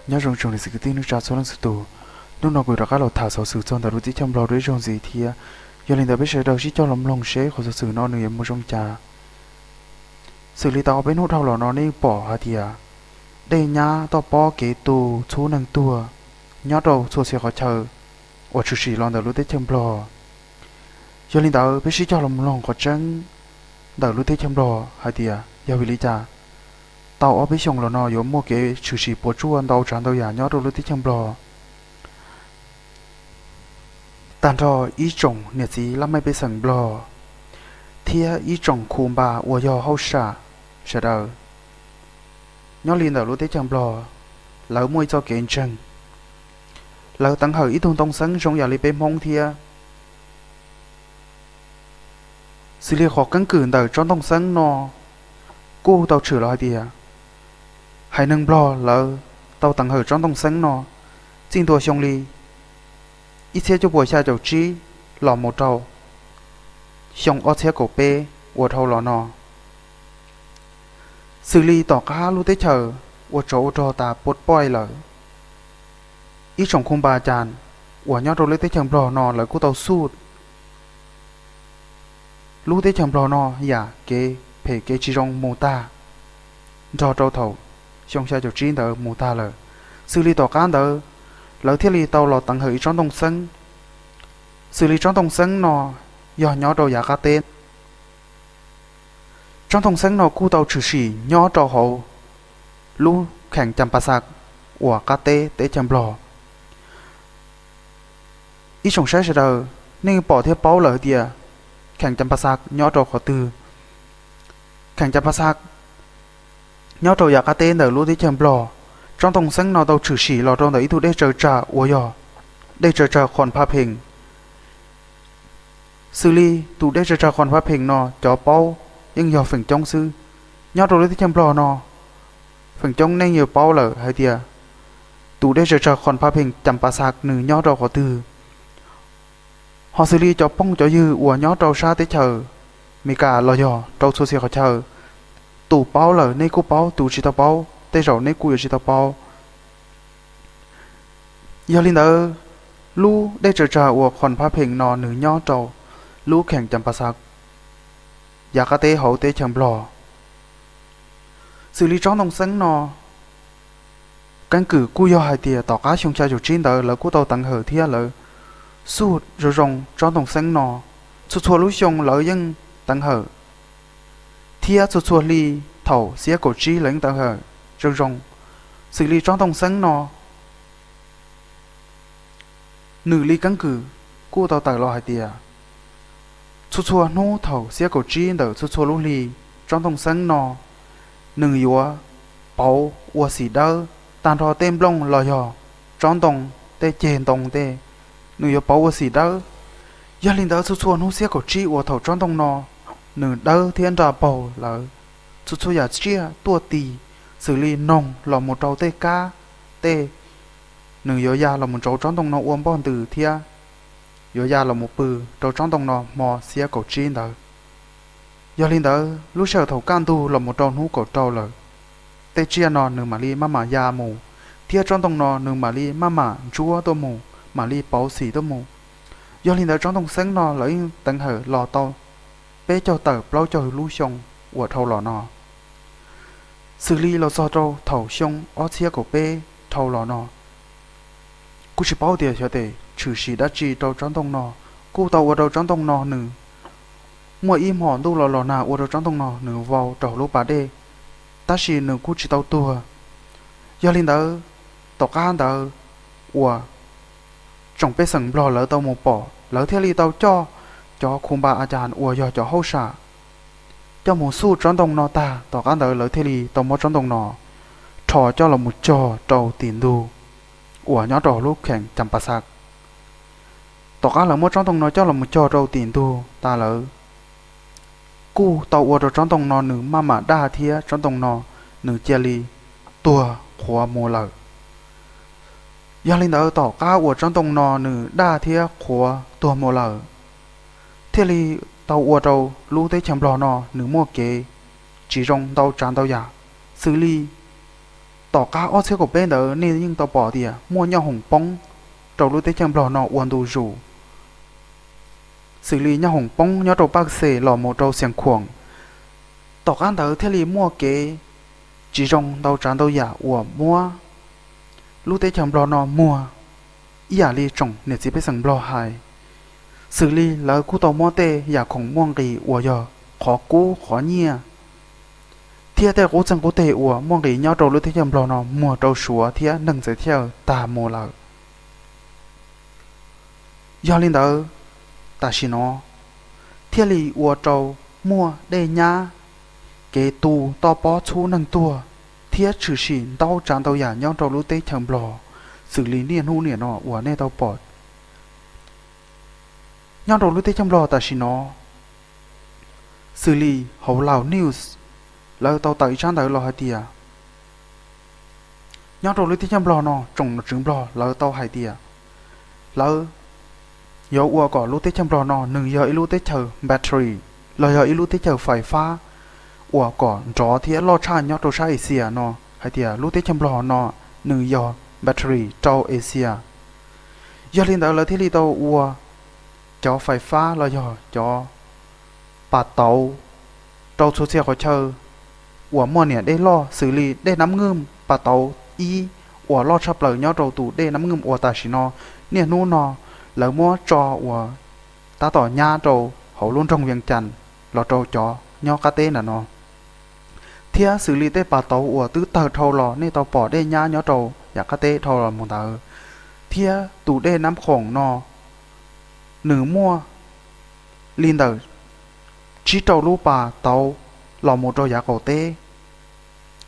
Nyob zoo tsoom niam txiv kwv tij neej tsa txhua leej txhua tus, hnub no kuv rov qab los tham xov xwm txog ntawm lub teb chaws Nplog dua ib zaug ntxiv thiab. Yog li ntawd peb sawv daws sib cog los mloog seb qhov xov xwm no nws yuav mus zoo cas. Xws li tau ob peb hnub dhau los no nej pom hais tias dej nyab toj pob kev tu, txhub neeg tuag nyob rau txhua txhia qhov chaw uas tshwm sim los ntawm lub teb chaws Nplog. Yog li ntawd peb sib cog los mloog qhov tseeb ntawm lub teb chaws Nplog hais tias yog vim li cas tau ob peb xyoos los no yuav muaj kev tshwm sim puas tsuaj ntau tsav ntau yam nyob rau lub teb chaws Nplog. Tag nrho ib tsoom niam txiv laj mej pej xeem Nplog thiab ib tsoom khu npa uas yog hauj sam sawv daws nyob li ntawm lub teb chaws Nplog, lawv muaj ib txoj kev ntseeg, lawv teev hawm ib tug ntoo xeeb zoo yam li peb Hmoob thiab. Xws li qhov keeb kwm ntawm tsob ntoo xeeb no kuj tau tshwm los hais tias haiv neeg Nplog lawv tau teev hawm tsob ntoo xeeb no txij ntua xyoo li ib txhiab cuaj puas xya caum tsib los mus rau xyoo ob txhiab kaum peb uas dhau los no. Xws li tom qab lub teb chaws ua tsov ua rog tas puas poij lawm, ib tsoom khu npa cas uas nyob rau lub teb chaws Nplog no lawv kuj tau xuj lub teb chaws Nplog no yam kev phem kev tsis zoo mus tag nrog rau thaum xyoo xya caum tsib ntawd mus tag lawm. Xws li tom qab ntawd lawv thiaj li tau los teev hawm ib tsob ntoo xeeb. Xws li tsob ntoo xeeb no yog nyob rau yav qab teb. Tsob ntoo xeeb no kuj tau tshwm sim nyob rau hauv lub kheem Cas Pas Xas uas qab teb teb chaws Nplog. Ib tsoom saib sawv daws nej pom thiab paub lawm tias kheem Cas Pas Xas nyob rau qhov twg. Kheem Cas Pas Xas nyob rau yav qab teb ntawm lub teb chaws Nplog. Tsob ntoo xeeb no tau tshwm sim los rau ntawm ib tug dej tsaws tsag uas yog dej tsaws tsag Qhos Pha Phees. Xws li tus dej tsaws tsag Qhos Pha Phees no cov paub yeej yog feem coob xwb. Nyob rau lub teb chaws Nplog no feem coob nej yuav paub lawm hais tias tus dej tsaws tsag Qhos Pha Phees Cas Pas Xas nws nyob rau qhov twg. Ho xws li cov phooj cov ywg uas nyob rau sab teb chaws Amelikas los yog rau txhua txhia qhov chaw, tus paub lawm nej kuj paub, tus tsis tau paub tej zaum nej kuj yuav tsis tau paub. Yog li ntawd, lub dej tsaws tsag uas Qhos Pha Phees no nws nyob rau lub kheem Cas Pas Xas yav qab teb hauv teb chaws Nplog. Xws li tsob ntoo xeeb no, keeb kwm kuj yog hais tias tom qab xyoo xya caum tsib ntawd lawv kuj tau teev hawm thiab lawv xuj zoo zoo tsob ntoo xeeb no. Txhua txhua lub xyoo lawv yeej teev hawm, thiab txhua txhua hli thaum xiab kaum tsib lawv yeej teev hawm zoo zoo. Xws li tsob ntoo xeeb no, nws li keeb kwm kuj tau tawm los hais tias txhua txhua hnub thaum xiab kaum tsib ntawm txhua txhua lub hli, tsob ntoo xeeb no nws yuav pauv ua xim dawb tag nrho tej nplooj los yog tsob ntoo, tej ceg ntoo tej, nws yuav pauv ua xim dawb. Yog li ntawd txhua txhua hnub xiab kaum tsib uas thaum tsob ntoo no nws dawb thiab nra paug lawm, txhua txhua yam tsiaj tuaj ti, xws li noog los mus rau tej kab tej, nws yuav ya los mus ntsauv tsob ntoo no ua npoj ntws thiab yuav ya los mus pw rau tsob ntoo no hmo xiab kaum tsib ntawd. Yog li ntawd lub sij hawm thaum kaj ntug los mus rau hnub kaum rau lawm, tej tsiaj no nws mam li maj mam ya mus, thiab tsob ntoo no nws mam li maj mam ntsuab tuaj mus, mam li pauv xim tuaj mus. Yog li ntawd tsob ntoo xeeb no lawv yeej teev hawm los tau peb caug tawm plaub caug lub xyoo uas dhau los no. Xws li los txog rau thaum xyoo ob txhiab kaum peb dhau los no, kuj tsis paub tias xyov tes tshwm sim dab tsi rau tsob ntoo no, kuj tau ua rau tsob ntoo no nws muaj ib hmos ntuj los los nag ua rau tsob ntoo no nws vau rau hauv lub pas dej, tab sis nws kuj tsis tau tuag. Yog li ntawd, tom qab ntawd uas tsoom pej xeem Nplog lawv tau mus pom, lawv thiaj li tau coj cov khu npa a cas uas yog cov hauj sam coj mus xuj tsob ntoo no tag, tom qab ntawd lawv thiaj li tau muab tsob ntoo no rho coj los mus cog rau tim ntug uas nyob rau lub kheem Cas Pas Xas. Tom qab lawv muab tsob ntoo no coj los mus cog rau tim ntug tas lawm, kuj tau ua rau tsob ntoo no nws maj mam daj thiab tsob ntoo no nws cia li tuag qhuav mus lawm. Yog li ntawd tom qab uas tsob ntoo no nws daj thiab qhuav tuag mus lawm, thiaj li tau ua rau lub teb chaws Nplog no nws muaj kev tsis zoo ntau tsav ntau yam, xws li Tom qab ob txhiab kaum peb ntawd nej yeej tau pom tias muaj nyoj hoom poob rau lub teb chaws Nplog no ua ntu zus, xws li nyoj hoom poob nyob rau Paj Xes los mus rau Xias Khuam. Tom qab ntawd thiaj li muaj kev tsis zoo ntau tsav ntau yam uas muab lub teb chaws Nplog no muag ib yam li tsoom niam txiv pej xeem Nplog hais, xws li lawv kuj tau muab tej yam khoom muaj nqis uas yog qhov kub qhov nyiaj thiab tej qub txeeg qub teg uas muaj nqis nyob rau lub teb chaws Nplog no muag rau Suav thiab neeg txawv chaw tag mus lawm. Yog li ntawd, tam sim no thiaj li ua rau muaj dej nyab, kev tu toj pob txhub neeg tuag, thiab tshwm sim ntau tsav ntau yam nyob rau lub teb chaws Nplog, xws li niaj hnub niam no uas nej tau pom. Nyob rau lub teb chaws Nplog tam sim no, xws li hauv Lao News, lawv tau tawm ib tsab ntawv los hais tias, nyob rau lub teb chaws Nplog no tsoom nom tswv Nplog lawv tau hais tias, lawv yuav ua kom lub teb chaws Nplog no nws yog ib lub teb chaws battery, los yog ib lub teb chaws fais fab uas kom nrov thiab loj tshaj nyob rau sab Asia no, hais tias lub teb chaws Nplog no nws yog battery rau Asia. Yog li ntawd lawv thiaj li tau ua cov fais fab los yog cov pas tauv rau txhua txhia qhov chaw uas muaj niam dej loj, xws li dej Nab Nkwj pas tauv ib uas loj tshaj plaws nyob rau tus dej Nab Nkwj uas tam sim no niaj hnub no lawv muab tso uas tab tom nyab rau hauv lub nroog Vias Cas los rau cov nyob qab teb ntawm no. Thiab xws li tej pas tauv uas twb tawg dhau los nej tau pom dej nyab nyob rau yav qab teb dhau los mus ntawd, thiab tus dej Nab Khoom no nws muaj li ntawm tsib rau lub pas tauv los mus rau yav qaum teb,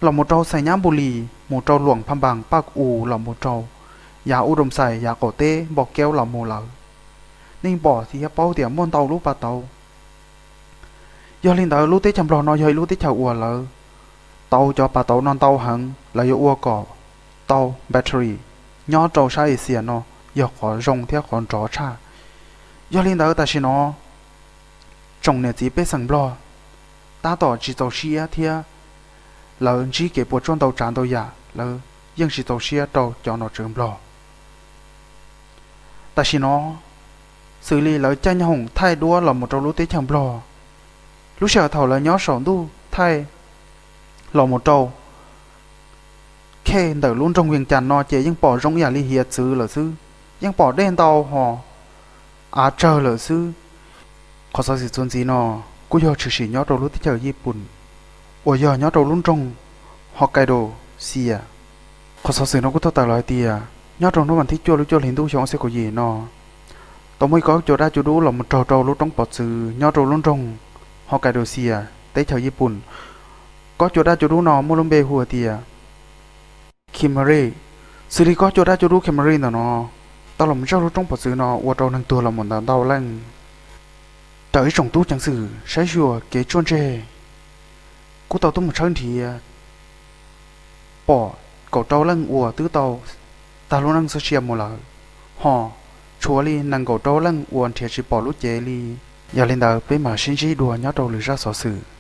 los mus rau Xais Nyab Npu Lis, mus rau Luam Pha Npas, Paj U, los mus rau yav U Doo Xais, yav qaum teb Npo Kaub los mus lawm. Nej pom thiab paub tias muaj ntau lub pas tauv. Yog li ntawd lub teb chaws Nplog no yog ib lub teb chaws uas lawv tau cov pas tauv no ntau heev, lawv yuav ua kom tau battery nyob rau sab Asia no yog qhov zoo thiab qhov nrov tshaj. Yog li ntawd tam sim no tsoom niam txiv pej xeem Nplog tab tom tsis txaus siab thiab lawv ntsib kev puas tsuaj ntau tsav ntau yam, lawv yeej tsis txaus siab rau cov nom tswv Nplog. Tam sim no xws li lawv caij nyoj hoom thaij duab los mus rau lub teb chaws Nplog, lub sij hawm thaum lawv nyob saum ntuj thaij los mus rau khej ntawm lub nroog Vias Cas no ces yeej pom zoo ib yam li hiav txwv lawm xwb, yeej pom dej ntau hos av tsawg lawm xwb. Qhov xov xwm txuas ntxiv no kuj yog tshwm sim nyob rau lub teb chaws Yij Pun uas yog nyob rau lub nroog Hokkaido Sia. Qhov xov xwm no kuj tau tawm los hais tias nyob rau hnub vas thib cuaj lub cuaj hli ntuj xyoo ob txhiab kaum yim no tau muaj ib kob cua daj cua dub los mus raug rau lub roob pov txwv nyob rau lub nroog Hokkaido Sia, teb chaws Yij Pun. Kob cua daj cua dub no muaj lub npe hu hais tias Kimari. Xws li kob cua daj cua dub Kimari ntawm no tau los mus raug lub roob pov txwv no ua rau neeg tuag los mus ntau ntau leej. Raws ib tsoom tub ceev xwm saib xyuas kev tsuaj ntseg kuj tau tuaj mus tshawb nrhiav pom kaum rau leej uas twb tau tag lub neej txoj sia mus lawm, hos tshuav li nees nkaum rau leej uas nrhiav tsis pom lub cev li. Yog li ntawd peb mam sib ntsib dua nyob rau lwm zaj xov xwm.